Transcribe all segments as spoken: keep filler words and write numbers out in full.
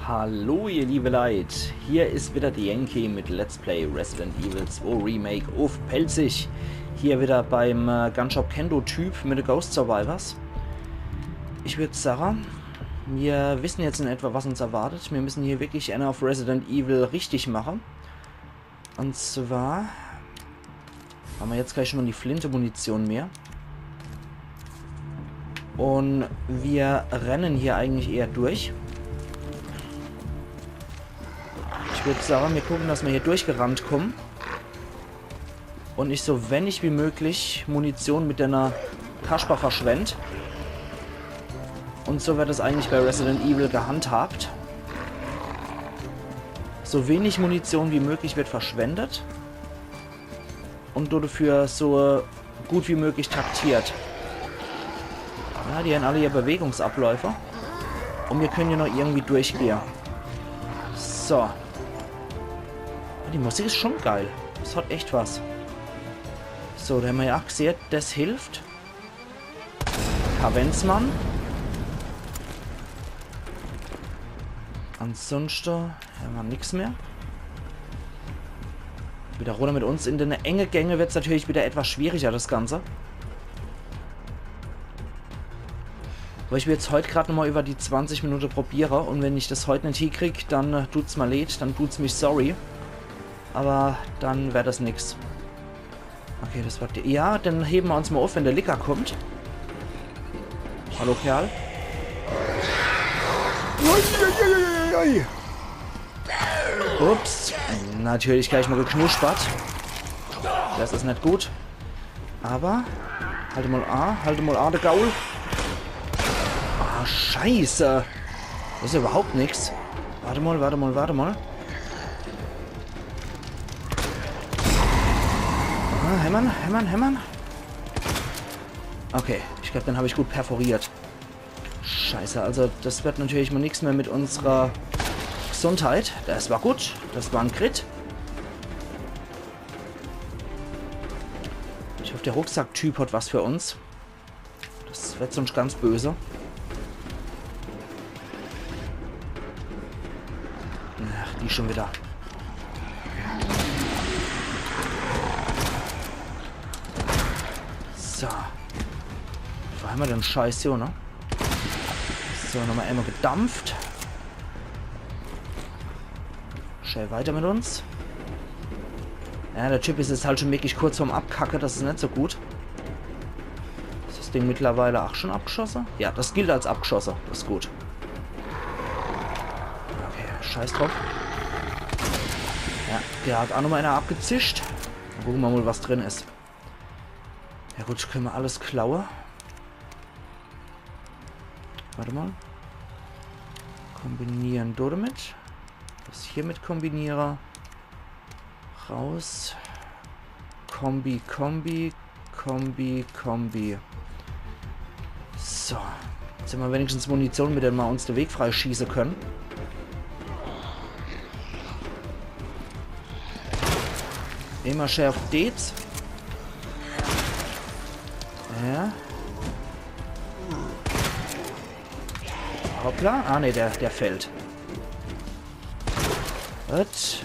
Hallo ihr liebe Leit, hier is wieder de Yankee mit Let's Play Resident Evil zwei Remake uff Pälzisch. Hier wieder beim äh, Gunshop Kendo Typ mit de Ghost Survivors. Ich würd sage, mir wissen jetzt in etwa, was uns erwartet. Mir müssen hier wirklich ääner uff Resident Evil richtig mache. Und zwar ham mir jetzt gleich schon mol die Flinte-Munition mehr. Und mir rennen hier eigentlich eher durch. Ich würd sage, mir gucken, dass mir hier durchgerannt kommen. Und ich so wenig wie möglich Munition mit denne Kasper verschwend. Und so wird es eigentlich bei Resident Evil gehandhabt. So wenig Munition wie möglich wird verschwendet. Und dodefür so gut wie möglich taktiert. Ja, die haben alle ihr Bewegungsabläufe. Und mir können hier noch irgendwie durchgehen. So. Ja, die Musik is schon geil. Das hat echt was. So, do ham mir ja ach gesehen, das hilft. Kavenzmann. Ansonsten ham mir nix mehr. Wieder runter mit uns. In den enge Gänge wird's natürlich wieder etwas schwieriger, das Ganze. Aber ich will jetzt heut grad nochmal über die zwanzig Minute probiere. Und wenn ich das heut net hiekrieg, dann äh, tut's mir leid, dann tut's mich sorry. Aber dann wär das nix. Okay, das war die. Ja, dann heben mir uns mal auf, wenn der Licker kommt. Hallo, Kerl. Uiuiuiui. Ups. Natürlich gleich mal geknuspert. Das is net gut. Aber. Halt mal A, halt mal A, de Gaul. Ah, scheiße. Das is überhaupt nix. Warte mal, warte mal, warte mal. Ah, hämmern, hämmern, hämmern. Okay, ich glaub, den hab ich gut perforiert. Scheiße, also das wird natürlich mal nix mehr mit unserer Gesundheit. Das war gut, das war en Crit. Ich hoff, der Rucksacktyp hat was für uns. Das wird sonst ganz böse. Ach, die schon wieder. So. Wo ham mir den Scheiß hier, ne? So, nochmal einmal gedampft. Schnell weiter mit uns. Ja, der Typ is jetzt halt schon wirklich kurz vorm Abkacke, das is net so gut. Is das Ding mittlerweile ach schon abgeschosse? Ja, das gilt als abgeschosse. Das is gut. Okay, scheiß drauf. Ja, der hat ach nochmal einer abgezischt. Dann gucken mir mal, was drin is. Ja gut, können mir alles klaue. Warte mal. Kombinieren damit. Das hiermit kombiniere. Raus. Kombi, Kombi, Kombi, Kombi. So. Jetzt hämmer wenigstens Munition, mit der mer uns de Weg freischieße können. Immer schärf geht's. Ja. Hoppla. Ah, ne, der, der fällt. Gut.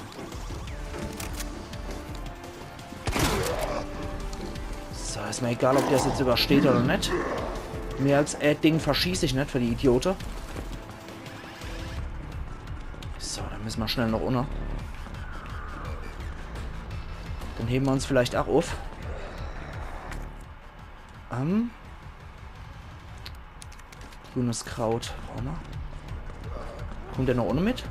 So, is mir egal, ob der's jetzt übersteht oder net. Mehr als äh, Ding verschieß ich net für die Idiote. So, dann müsse mer schnell noch unner. Dann heben mer uns vielleicht ach uff. Ähm. Grünes Kraut. Brauche mer. Kommt der noch unne mit?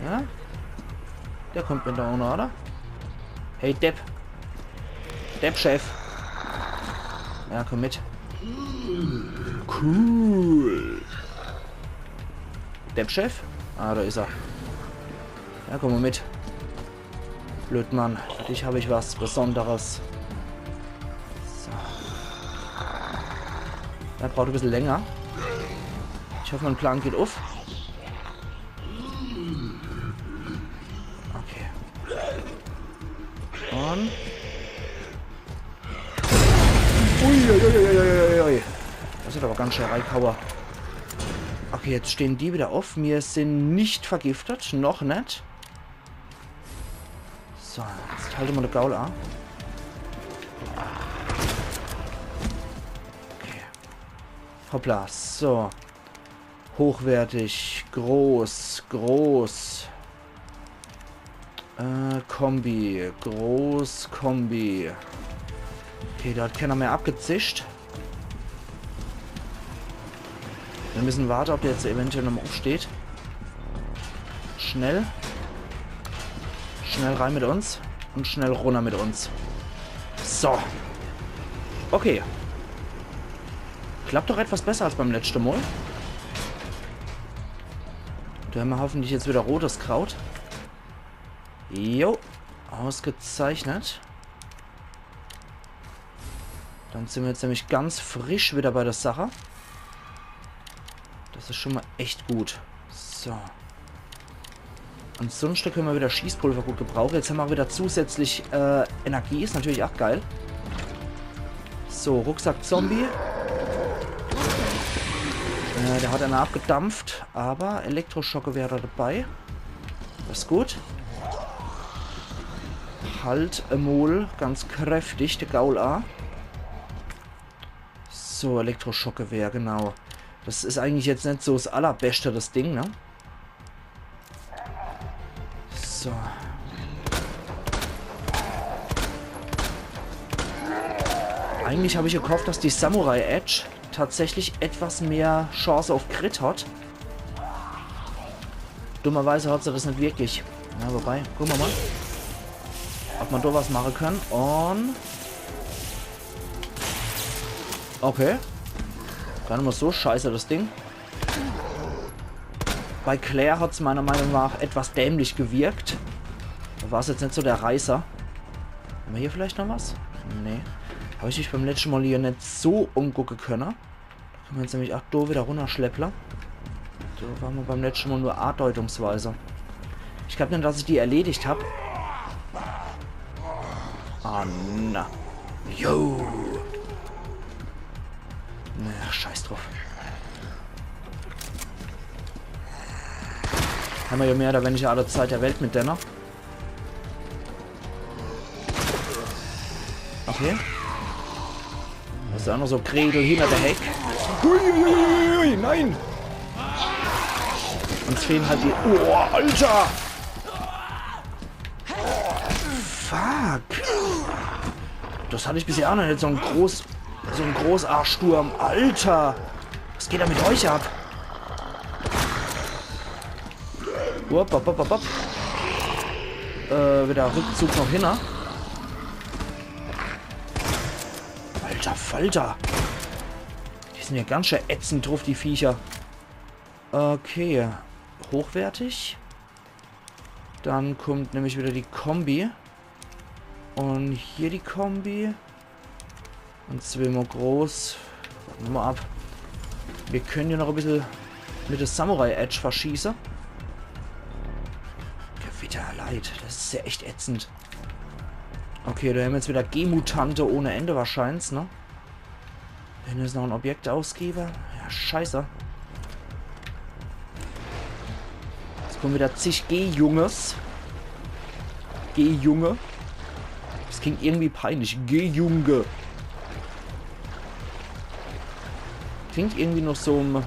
Ja? Der kommt mit da unne, oder? Hey, Depp. Depp, Chef. Ja, komm mit. Cool. Depp, Chef? Ah, da is er. Ja, komm mal mit. Blödmann, für dich hab ich was Besonderes. So. Der braucht e bissel länger. Ich hoff, mein Plan geht uff. Okay. Und Uiuiuiuiui. Das hat aber ganz schön reinghaue. Okay, jetzt stehn die wieder uff. Mir sin net vergiftet. Noch net. So, jetzt halte mer de Gaul a. Okay. Hoppla, so. Hochwertig, groß, groß. Äh, Kombi, groß, Kombi. Okay, do hat kenner mehr abgezischt. Mir müssen warte, ob der jetzt eventuell nochmal uffsteht. Schnell. Schnell rein mit uns. Und schnell runner mit uns. So. Okay. Klappt doch etwas besser als beim letschte Mol. Do hämmer hoffentlich jetzt wieder rotes Kraut. Jo. Ausgezeichnet. Dann sin mer jetzt nämlich ganz frisch wieder bei der Sache. Das is schon mal echt gut. So. Ansonsten könne mer wieder Schießpulver gut gebrauche. Jetzt hämmer wieder zusätzlich, äh, Energie. Is natürlich auch geil. So, Rucksack-Zombie. Äh, der hat einer abgedampft, aber Elektroschocke wäre dabei. Das is gut. Halt emol ganz kräftig, de Gaul a. So, Elektroschocke wär, genau. Das is eigentlich jetzt net so s Allerbeste, das Ding, ne? So. Eigentlich hab ich gehofft, dass die Samurai Edge tatsächlich etwas mehr Chance auf Crit hat. Dummerweise hat se das net wirklich. Ja, wobei, gucke mer mal, ob mer do was mache kann. Und okay. Gar net mal so scheiße, das Ding. Bei Claire hat's meiner Meinung nach etwas dämlich gewirkt. Do war's jetzt net so der Reißer. Hämmer hier vielleicht noch was? Nee. Hab ich mich beim letschte Mal hier net so umgucke könne. Do könne mer jetzt nämlich auch do wieder runnerschlepple. Do ware mer beim letschte Mal nur andeutungsweise. Ich glaub net, dass ich die erledigt hab. Ah, na. Jo. Na, scheiß drauf. Hämmer ja mehr oder weniger alle Zeit der Welt mit denne. Okay. Das is auch noch so Gretel hinter der Heck. Uiuiuiui, nein! Und es fehlen halt die... Oh, Alter! Fuck! Das hatte ich bisher auch noch net, so en Groß... so en Großarschsturm. Alter! Was geht da mit euch ab? Hopp, hopp, hopp, hopp, hopp. Äh, wieder Rückzug noch hinne. Alter Falter. Die sin ja ganz schön ätzend drauf, die Viecher. Okay. Hochwertig. Dann kommt nämlich wieder die Kombi. Und hier die Kombi. Und zweimal groß. Warte mer mal ab. Mir können ja noch e bissel mit der Samurai Edge verschieße. Gewitter, Leit. Das is ja echt ätzend. Okay, do hämmer jetzt wieder G-Mutante ohne Ende wahrscheinlich, ne? Do hinne is noch en Objektausgeber. Ja, scheiße. Jetzt kommen wieder zig G-Junges. G-Junge. Das klingt irgendwie peinlich. G-Junge. Klingt irgendwie noch so en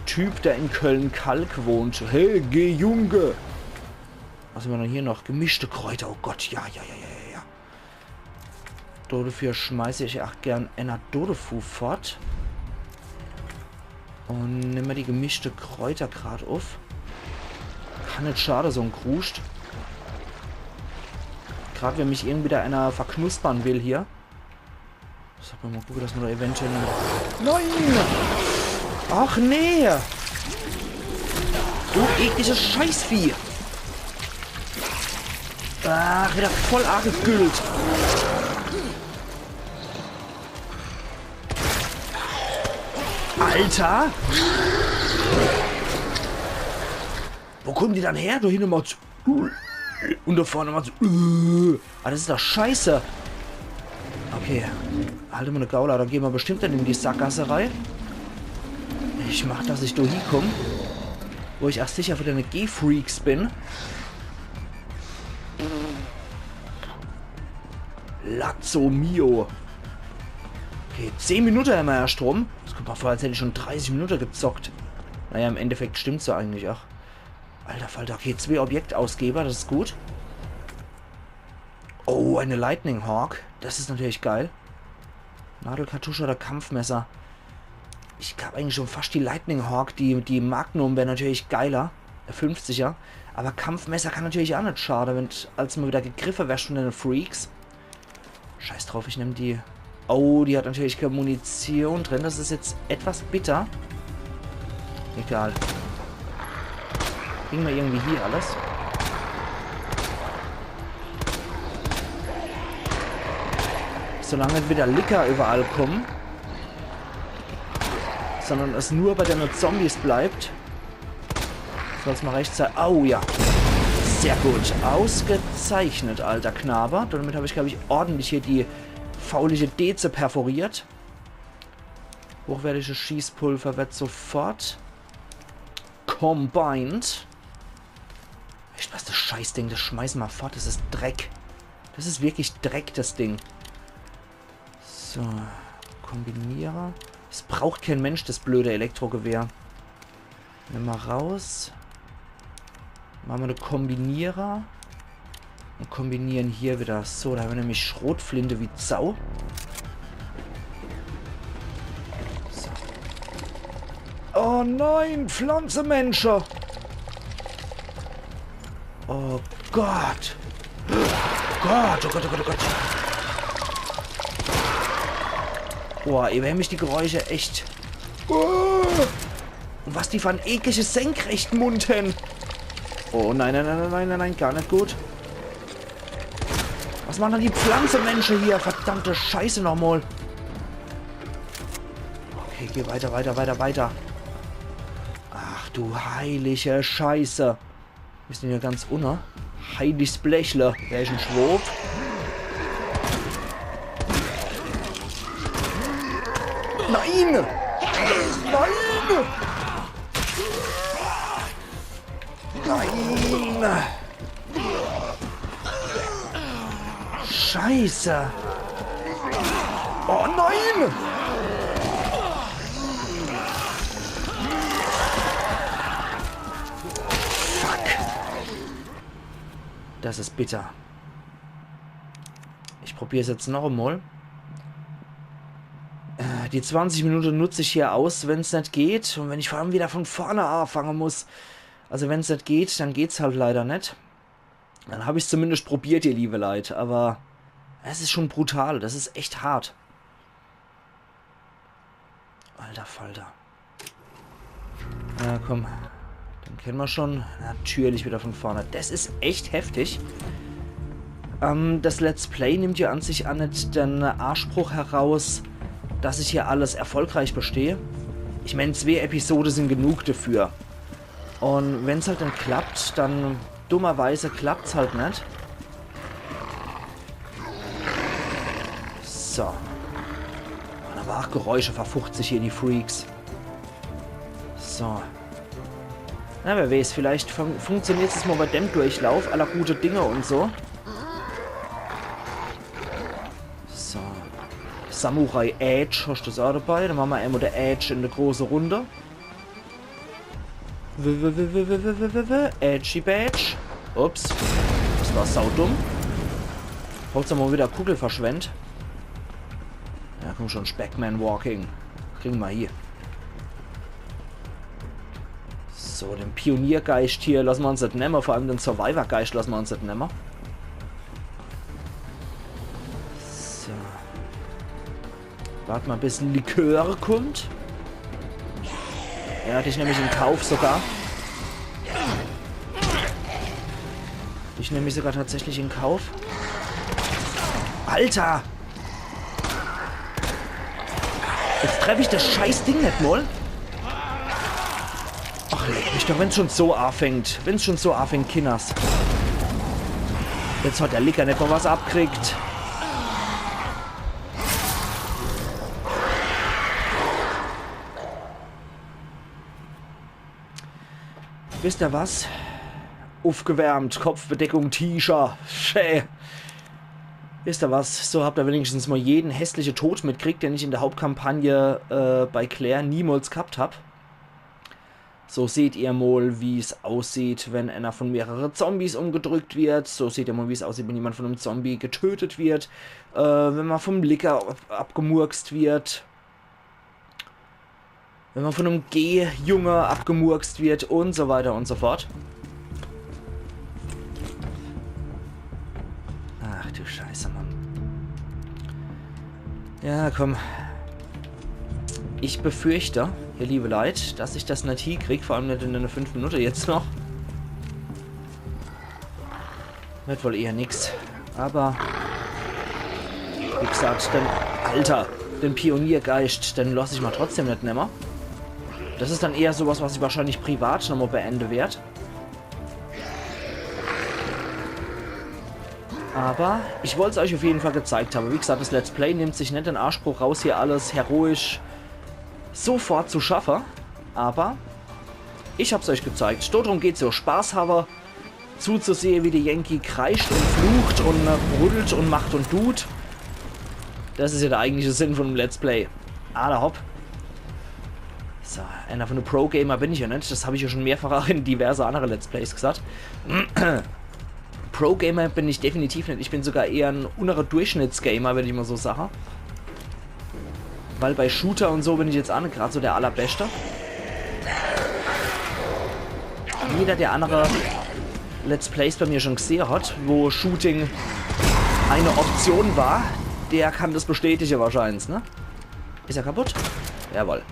Typ, der in Köln-Kalk wohnt. Hey, G-Junge. Was hämmer dann hier noch? Gemischte Kräuter. Oh Gott, ja, ja, ja, ja, ja, ja. Dodefür schmeiß ich auch gern enner dodevu fort. Und nemme mer die gemischte Kräuter grad uff. Kann net schade, so en Kruscht. Grad wenn mich irgendwie da einer verknuspern will hier. Sag mal, mal gucke, dass mer da eventuell noch... Nein! Ach nee! Du ekliges Scheißvieh! Ach, wieder voll aagegüllt! Alter! Wo kommen die dann her? Do hinne macht's und do vorne macht's... Ah, das is doch scheiße. Okay. Halt mal de Gaul a, do gehn mer bestimmt dann in die Sackgasse rei. Ich mach, dass ich do hiekomm, wo ich ach sicher vor dene G-Freaks bin. Lazzo mio. Okay, zehn Minute hämmer erscht rum. Des kommt mer vor, als hätt ich schon dreißig Minute gezockt. Naja, im Endeffekt stimmt's jo eigentlich ach. Alter Falter, okay, zwee Objektausgeber, des is gut. Oh, eine Lightning Hawk. Des is natürlich geil. Nadelkartusche oder Kampfmesser? Ich glaab eigentlich schon fascht die Lightning Hawk, die, die Magnum wär natürlich geiler. Der fünfziger. Awwer Kampfmesser kann natürlich ach net schade, wenn als mol wieder gegriffe wersch von dene Freaks. Scheiß drauf, ich nemm die. Oh, die hat natürlich kee Munition drin. Des is jetzt etwas bitter. Egal. Kriege mer irgendwie hie alles. Solange net wieder Licker überall kommen, sondern es nur bei dene Zombies bleibt, soll's mol recht sei. Au ja. Sehr gut. Ausgezeichnet, alter Knabe. Damit hab ich, glaab ich, ordentlich hier die faulige Deze perforiert. Hochwertiges Schießpulver wird sofort combined. Ich weiß, des Scheißding, des schmeiße mer fort. Des is Dreck. Des is wirklich Dreck, des Ding. So, Kombinierer. Es braucht kee Mensch des blöde Elektrogewehr. Nemme mer raus. Mache mer de Kombinierer. Un kombiniere hier wieder. So, do hämmer nämlich Schrotflinte wie Sau. So. Oh nein, Pflanzemensche! Oh Gott! Gott, oh Gott, oh Gott, oh Gott! Boah, ey, wenn mich die Geräusche echt. Oh! Un was die für en eklische Senkrechtmund hän. Oh nein, nein, nein, gar net gut. Was mache dann die Pflanzemensche hier? Verdammte Scheiße nochmol. Okay, geh weiter, weiter, weiter, weiter. Ach du heilige Scheiße. Mir sin hier ganz unne. Heiliges Blechle. Wer is en Schwob? Nein! Nein! Nein! Scheiße! Oh nein! Fuck! Des is bitter. Ich probier's jetzt noch emol. Äh, die zwanzig Minute nutz ich hier aus, wenn's net geht. Un wenn ich vor allem wieder von vorne anfange muss. Also wenn's net geht, dann geht's halt leider net. Dann hab ich's zumindest probiert, ihr liebe Leit. Awwer es is schon brutal. Des is echt hart. Alter Falter. Na komm. Den kenne mer schon. Natürlich wieder von vorne. Des is echt heftig. Ähm, des Let's Play nimmt jo an sich ach net den Anspruch heraus, dass ich hier alles erfolgreich bestehe. Ich mein, zwee Episode sin genug dafür. Un wenn's halt dann klappt, dann dummerweise klappt's halt net. So. Mache mer ach Geräusche, verfuchst sich hier die Freaks. So. Na, wer weiß, vielleicht fun funktioniert's mol bei dem Durchlauf aller gute Dinge un so. So. Samurai Edge, hoscht des ach dabei? Dann mache mer emol de Edge in de große Runde. W, w, w, Edgy Badge. Ups. Des war saudumm. Hauptsach mol wieder Kugel verschwendt. Ja, komm schon, Speckman Walking. Kriege mer hie. So, den Pioniergeischt hier losse mer uns net nemme, vor allem den Survivor-Geischt losse mer uns net nemme. So. Wart mol, bis Likör kummt. Ja, dich nemm ich in Kauf sogar. Dich nemm ich sogar tatsächlich in Kauf. Alter! Jetzt treff ich des Scheißding net mol. Ach, leck mich doch, wenn's schon so anfängt. Wenn's schon so anfängt, Kinners. Jetzt hat de Licker net mol was abkriegt. Wisst ihr was? Uffgewärmt, Kopfbedeckung, T-Shirt. Schä. Wisst ihr was? So habt ihr wenigstens mal jeden hässliche Tod mitkriegt, den ich in der Hauptkampagne, äh, bei Claire niemals gehabt hab. So seht ihr mal, wie's aussieht, wenn einer von mehrere Zombies umgedrückt wird. So seht ihr mal, wie's aussieht, wenn jemand von einem Zombie getötet wird. Äh, wenn man vom Licker ab abgemurkst wird. Wenn man von einem G-Junge abgemurkst wird und so weiter und so fort. Ach du Scheiße, Mann. Ja, komm. Ich befürchte, ihr liebe Leit, dass ich das net hiekrieg, vor allem net in einer fünf Minute jetzt noch. Wird wohl eher nix. Aber wie gesagt, den, Alter, den Pioniergeist, den lass ich mal trotzdem net nimmer. Das is dann eher sowas, was ich wahrscheinlich privat nochmal beende werd. Aber ich wollt's euch auf jeden Fall gezeigt haben. Wie gesagt, das Let's Play nimmt sich net den Anspruch raus, hier alles heroisch sofort zu schaffen. Aber ich hab's euch gezeigt. Drum geht's ja. Spaß haben, zuzusehe, wie der Yankee kreischt und flucht und, äh, brüllt und macht und tut. Das is ja der eigentliche Sinn von dem Let's Play. Alla hopp. So, einer von de Pro-Gamer bin ich ja net. Das hab ich ja schon mehrfach auch in diverse andere Let's Plays gesagt. Pro-Gamer bin ich definitiv net. Ich bin sogar eher ein unnerer Durchschnittsgamer, wenn ich mal so sage. Weil bei Shooter und so bin ich jetzt auch net grad so der Allerbeste. Jeder, der andere Let's Plays bei mir schon gesehe hat, wo Shooting eine Option war, der kann das bestätige wahrscheinlich, ne? Is er kaputt? Jawohl.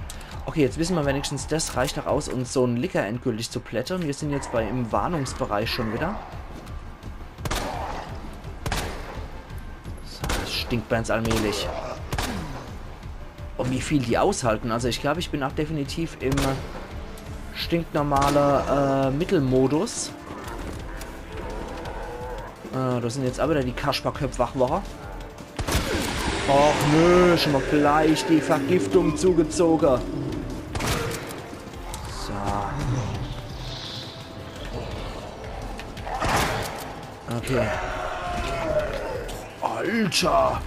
Okay, jetzt wissen wir wenigstens, das reicht doch aus, uns so en Licker endgültig zu plätte. Wir sind jetzt bei, im Warnungsbereich schon wieder. So, das stinkt bei uns allmählich. Und wie viel die aushalten. Also ich glaub, ich bin auch definitiv im stinknormale, äh, Mittelmodus. Äh, da sind jetzt auch wieder die Kasperköpp wach worre. Och nö, schon mal gleich die Vergiftung zugezogen. So. Okay. Alter!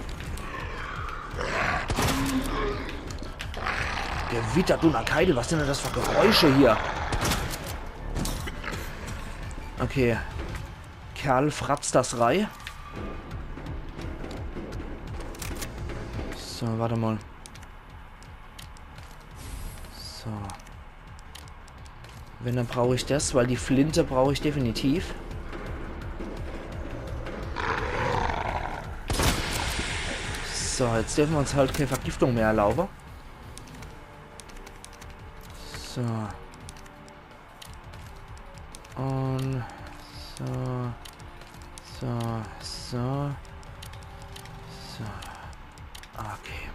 Gewitter, Dunnerkeidel, was sind denn das für Geräusche hier? Okay. Kerl fratzt das Rei. So, warte mal. So. Wenn, dann brauch ich das, weil die Flinte brauch ich definitiv. So, jetzt dürfen wir uns halt keine Vergiftung mehr erlauben. So. Und so. So, so. So. Okay.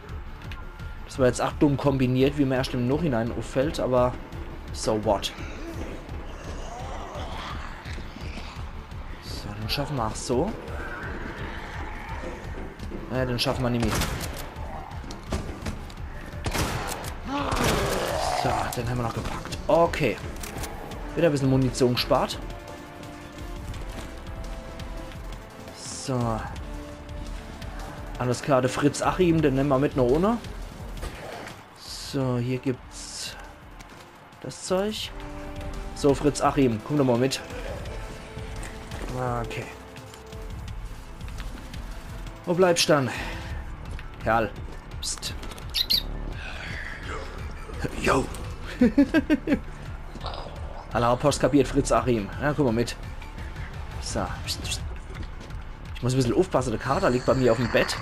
Das war jetzt auch dumm kombiniert, wie mir erst im Nachhinein auffällt, aber so what. So, den schaffen wir auch so. Naja, den schaffen wir nimmi. So, den haben wir noch gepackt. Okay. Wieder ein bisschen Munition gespart. So. Alles klar, der Fritz Achim, den nehmen wir mit nach unten. So, hier gibt's das Zeug. So, Fritz Achim, komm doch mal mit. Okay. Wo bleibst du dann? Kerl. Psst. Yo. Alla hopp, hast kapiert, Fritz Achim. Ja, komm mal mit. So. Psst, psst. Ich muss ein bisschen aufpassen, der Kater liegt bei mir auf dem Bett.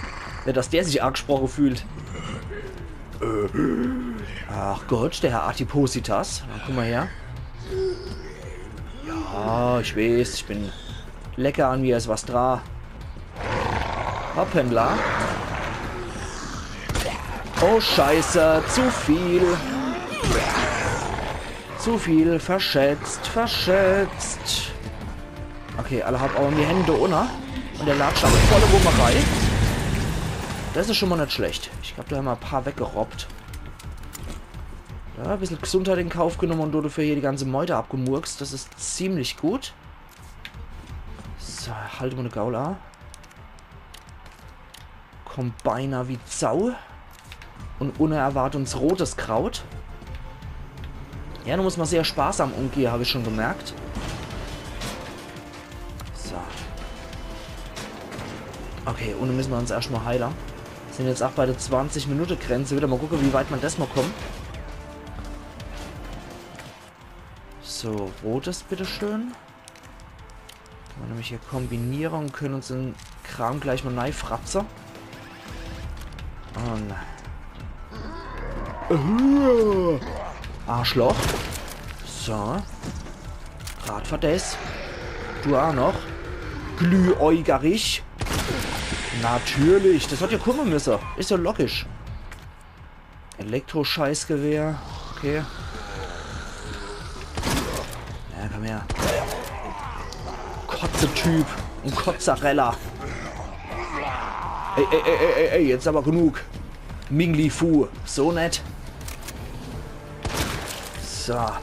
Nicht, dass der sich angesprochen fühlt. Ach Gott, der Herr Adipositas. Na, komm mal her. Ja, ich weiß, ich bin lecker, an mir ist was dra. Hoppala. Oh Scheiße, zu viel. Zu viel, verschätzt, verschätzt. Okay, alla hopp, aber mir hänn do unne. Und der latscht aber volle Wumme rei. Das ist schon mal nicht schlecht. Ich glaub, da haben wir ein paar weggerobbt. Ja, e bissel Gesundheit in Kauf genumm un dodefür hier die ganze Meute abgemurkst. Das is ziemlich gut. So, halt mol de Gaul a. Combiner wie Sau. Un unne erwart uns rotes Kraut. Ja, do muss ma sehr sparsam umgehe, hab ich schon gemerkt. So. Okay, unne müsse ma uns erscht mol heile. Sin jetzt ach bei de zwanzig Minute Grenze wieder. Mol gucke, wie weit ma des mol kommt. So, rotes, bitteschön. Kann ma nämlich hier kombiniere un kenne uns den Kram gleich mol nei fratze. Un äh, Arschloch. So. Grad for des. Du ach noch. Glühäugerig. Natürlich, das hat ja kumme müsse. Is ja logisch. Elektroscheißgewehr. Okay. Ja, komm her. Kotze-Typ. Un Kotzerella. Ey, ey, ey, ey, ey, ey, jetzt aber genug. Mingli Fu. So net. So. Ja,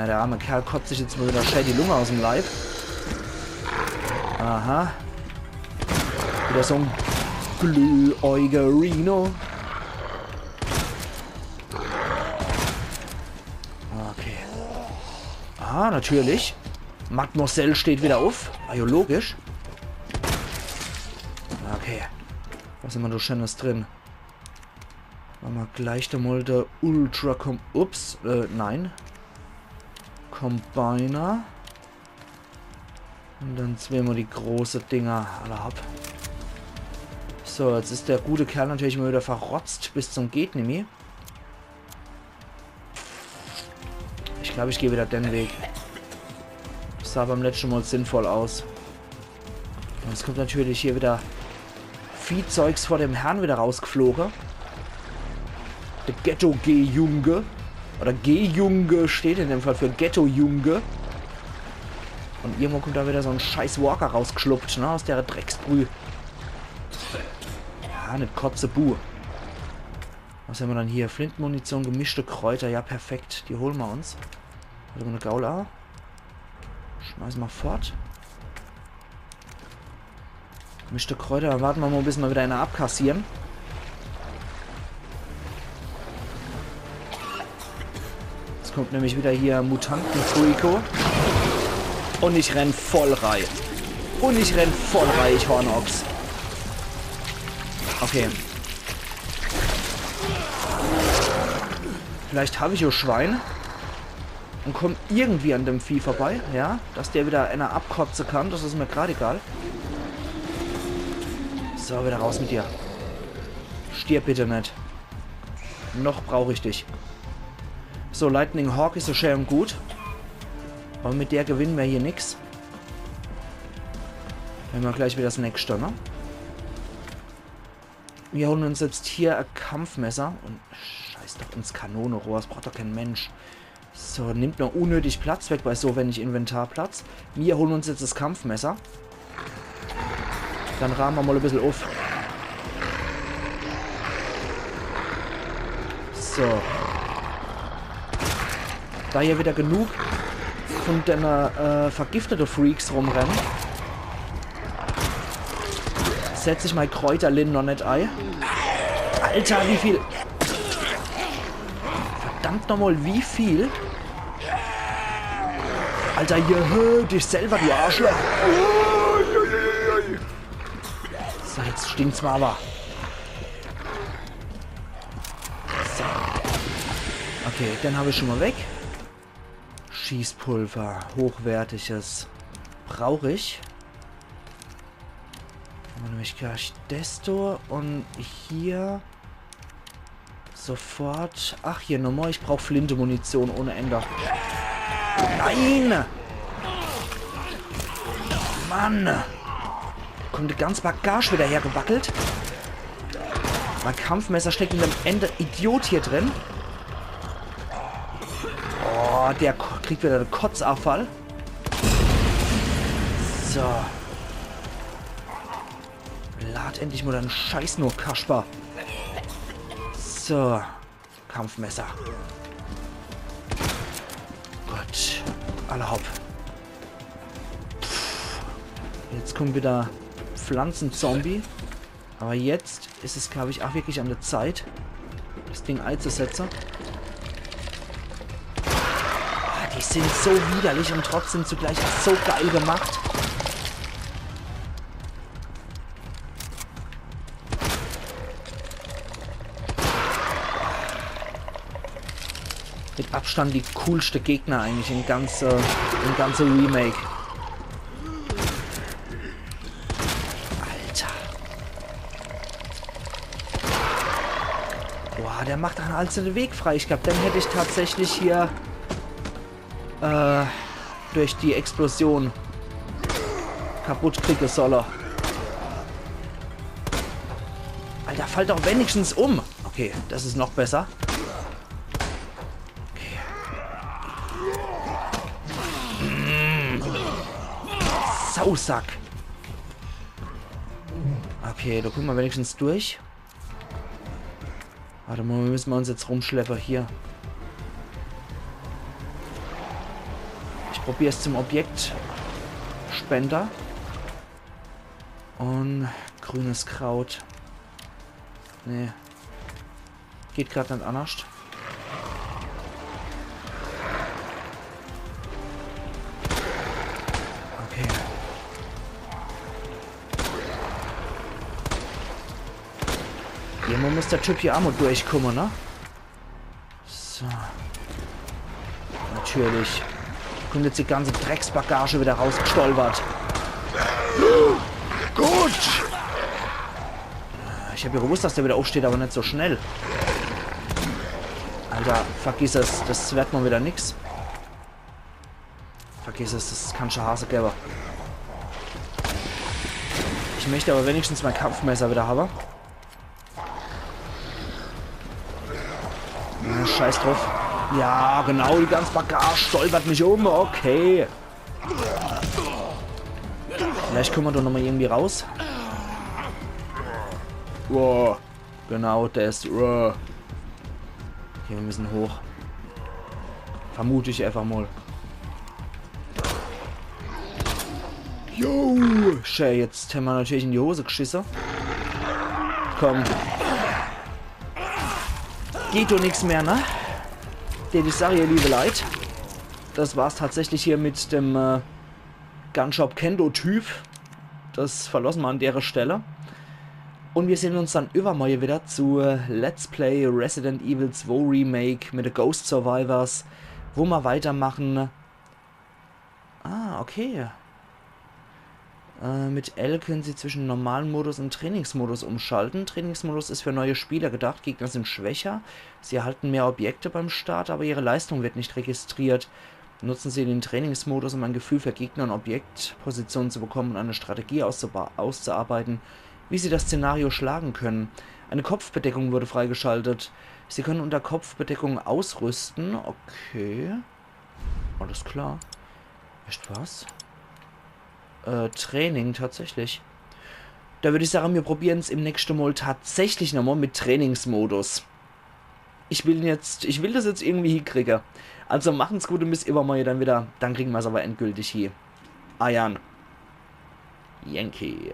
der arme Kerl kotzt sich jetzt mol wieder schää die Lunge aus'm Leib. Aha. Wieder so en Glühäugerino. Okay. Ah, natürlich. Mademoiselle steht wieder uff. Ah, jo, logisch. Okay. Was immer do Schönes drin? Mache ma gleich do mol de Ultra Com-, ups, äh, nein. Combiner. Un dann zweemol die große Dinger alle ab. So, jetzt is der gute Kerl natürlich mol wieder verrotzt bis zum geht nimmi. Ich glaub, ich geh wieder den Weg. Sah beim letschte Mol sinnvoll aus. Un es kommt natürlich hier wieder Viehzeugs vor dem Herrn wieder rausgefloge. Der Ghetto-G-Junge. Oder G-Junge steht in dem Fall für Ghetto-Junge. Un irgendwo kommt do wieder so en scheiß Walker rausgeschluppt, ne, aus der Drecksbrüh. Ja, net Kotze, Buh. Was hämmer dann hier? Flintenmunition, gemischte Kräuter. Ja, perfekt. Die hole mer uns. Wart mol, e Gaul a. Schmeiße mer fort. Gemischte Kräuter, dann warte mer mol, bis mer wieder ääner abkassiere. Jetzt kommt nämlich wieder hier Mutanten-Freako. Un ich renn voll rei. Un ich renn voll rei, ich Hornochs. Okay. Vielleicht hab ich jo Schwein un komm irgendwie an dem Vieh vorbei, ja? Dass der wieder ääner abkotze kann, das is mer grad egal. So, wieder raus mit dir. Stirb bitte net. Noch brauch ich dich. So, Lightning Hawk is so schää un gut. Awwer mit der gewinne mer hier nix. Hämmer gleich wieder das nächste, ne? Mir hole uns jetzt hier e Kampfmesser un scheiß doch ins Kanonerohr, das braucht doch kää Mensch. So, nimmt noch unnötig Platz weg bei so wenig Inventarplatz. Mir hole uns jetzt das Kampfmesser. Dann raame mer mol e bissel uff. So. Do hier wieder genug vun denne, äh, vergiftete Freaks rumrenne, setz ich mei Kräuterlin noch net ei. Alter, wie viel? Verdammt nochmol, wie viel? Alter, hier, hö, dich selber, du Arschloch. So, jetzt stinkt's mer awwer. So. Okay, den hab ich schon mol weg. Schießpulver, hochwertiges. Brauch ich. Hämmer nämlich gleich des do un hier sofort. Ach, hier nochmol. Ich brauch Flintemunition ohne Ende. Nein! Mann! Kommt die ganze Bagage wieder hergewackelt. Mei Kampfmesser steckt in dem ääne Idiot hier drin. Oh, der ko-, kriegt wieder de Kotzabfall. So. Lad endlich mol deine Scheiß nur, Kasper. So. Kampfmesser. Gut. Alla hopp. Pff. Jetzt kommt wieder Pflanzenzombie. Aber jetzt is es, glaub ich, auch wirklich an der Zeit, das Ding einzusetzen. Ah, die sind so widerlich und trotzdem zugleich auch so geil gemacht. Mit Abstand die coolste Gegner eigentlich im ganze, im ganze Remake. Alter. Boah, der macht dann also den Weg frei. Ich glaub, den hätte ich tatsächlich hier, äh, durch die Explosion kaputt kriege solle. Alter, fall doch wenigstens um. Okay, das is noch besser. Okay. Mm. Sausack. Okay, da kommen wir wenigstens durch. Warte mal, müssen wir uns jetzt rumschleppen hier. Ich probier's zum Objektspender. Und grünes Kraut. Nee. Geht grad net annerscht. Okay. Irgendwo muss der Typ hier aa mol durchkomme, ne? So. Natürlich. Kommt jetzt die ganze Drecksbagage wieder rausgestolpert. Gut! Ich hab ja gewusst, dass der wieder aufsteht, aber net so schnell. Alter, vergiss es, das werd mol wieder nix. Vergiss es, das kann schon Hase geben. Ich möchte aber wenigstens mein Kampfmesser wieder haben. Na, scheiß drauf. Ja, genau, die ganze Bagage stolpert mich um. Okay. Vielleicht kommen wir doch nochmal irgendwie raus. Wow. Genau, der is. Wow. Okay, wir müssen hoch. Vermute ich einfach mal. Jo, schä, jetzt hämmer natürlich in die Hose gschisse. Komm. Geht doch nix mehr, ne? Dät ich sage, ihr liebe Leit. Das war's tatsächlich hier mit dem, äh, Gunshop Kendo Typ. Das verlosse mer an dere Stelle. Und wir sehen uns dann übermorje wieder zu, äh, Let's Play Resident Evil zwei Remake mit The Ghost Survivors, wo mer weitermachen. Ah, okay. Äh, mit L können Sie zwischen normalen Modus und Trainingsmodus umschalten. Trainingsmodus ist für neue Spieler gedacht. Gegner sind schwächer. Sie erhalten mehr Objekte beim Start, aber Ihre Leistung wird nicht registriert. Nutzen Sie den Trainingsmodus, um ein Gefühl für Gegner und Objektpositionen zu bekommen und eine Strategie auszuba-, auszuarbeiten, wie Sie das Szenario schlagen können. Eine Kopfbedeckung wurde freigeschaltet. Sie können unter Kopfbedeckung ausrüsten. Okay. Alles klar. Echt was? Äh, Training tatsächlich. Da würd ich sagen, wir probieren's im nächsten Mal tatsächlich nochmal mit Trainingsmodus. Ich will jetzt, ich will das jetzt irgendwie hinkriege. Also machen's gut und bis übermorje dann wieder. Dann kriegen wir's aber endgültig hie. Eiern. Yankee.